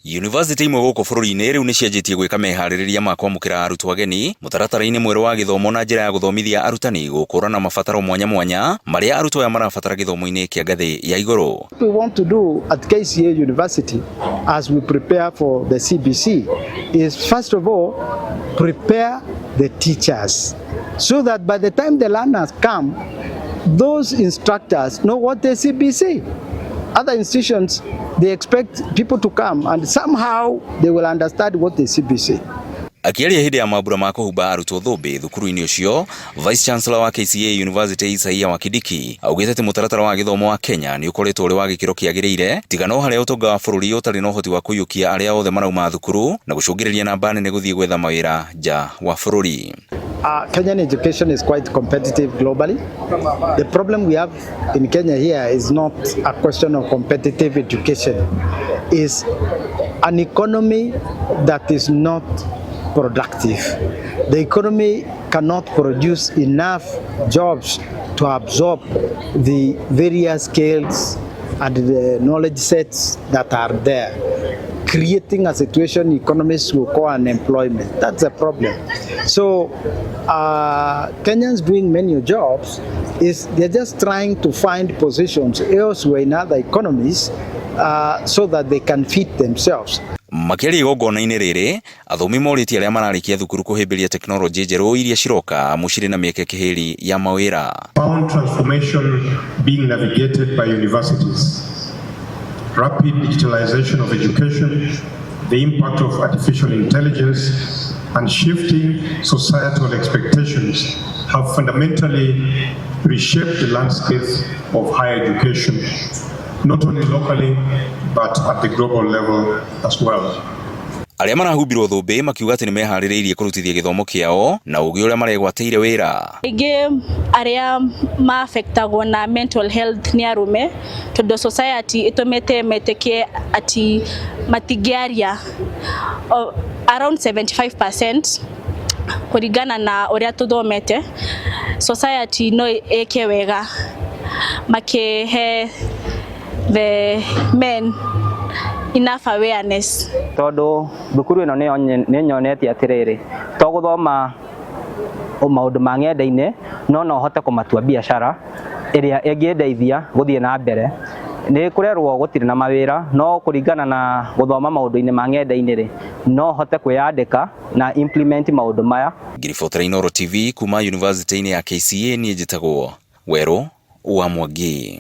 Yunivasĩtĩ imwe gũkũ bũrũri-inĩ rĩu nĩ cianjĩtie gwĩka meharĩrĩria ma kwamũkĩra arutwo ageni mũtaratara-inĩ mwerũ wa gĩthomo na njĩra ya gũthomithia arutani gũkũrana mabataro mwanya mwanya marĩa arutwo aya marabatara gĩthomo-inĩ kĩa ngathĩ ya igũrũ. What we want to do at KCA University as we prepare for the CBC is, first of all, prepare the teachers so that by the time the learners come, those instructors know what the CBC. Other institutions, they expect people to come and somehow they will understand what the CBC. Akĩaria hĩndĩ ya mambura ma kũhumba arutwo thũmbĩ thukuru-inĩ ũcio, Vice Chancellor wa KCA University Isaia Wakindiki augĩte atĩ mũtaratara wa gĩthomo wa Kenya nĩ ũkoretwo ũrĩ wa gĩkĩro kĩagĩrĩire, tiga no harĩa ũtonga wa bũrũri ũtarĩ na ũhoti wa kũiyũkia arĩa othe marauma thukuru na gũcũngĩrĩria namba nene gũthiĩ gwetha mawĩra nja wa bũrũri. Kenyan education is quite competitive globally. The problem we have in Kenya here is not a question of competitive education, is an economy that is not productive. The economy cannot produce enough jobs to absorb the various skills and the knowledge sets that are there, creating a situation economists will call unemployment. That's a problem. So Kenyans doing many jobs is they're just trying to find positions elsewhere in other economies so that they can fit themselves. Makĩaria igongona-inĩ rĩrĩ, athomi morĩtie arĩa mararĩkia thukuru kũhĩmbĩria tekinoronjĩ njerũ iria ciroka amu cirĩ na mĩeke kĩhĩri ya mawĩra. Found transformation being navigated by universities, rapid digitalization of education, the impact of artificial intelligence, and shifting societal expectations have fundamentally reshaped the landscape of higher education, not only locally, but at the global level as well. Arĩa marahumbirwo thũmbĩ makiuga atĩ nĩ meharĩrĩirie kũrutithia gĩthomo kĩao na ũgĩ ũrĩa maregwatĩire wĩra. Aingĩ arĩa ma-affectagwo na mental health nĩ arũme, tondũ society ĩtũmĩte metĩkie ati matingĩaria. Around 75% kũringana na ũrĩa tũthomete, society no ĩke wega makĩhe the men enough awareness. Tondũ thukuru ĩno nĩ nyonetie atĩrĩrĩ, to gũthoma maũndũ ma ng'enda-inĩ, no no hote kũmatua biacara ĩrĩa ĩngĩndeithia gũthiĩ na mbere. Nĩ kũrerwo gũtirĩ na mawĩra, no kũringana na gũthoma maũndũ-inĩ ma ng'enda-inĩ rĩ, no hote kwĩyandĩka na implement maũndũ maya. Ngĩribotera Inooro TV kuma yunivasĩtĩ-inĩ ya KCA, niĩ njĩtagwo Werũ wa Mwangi.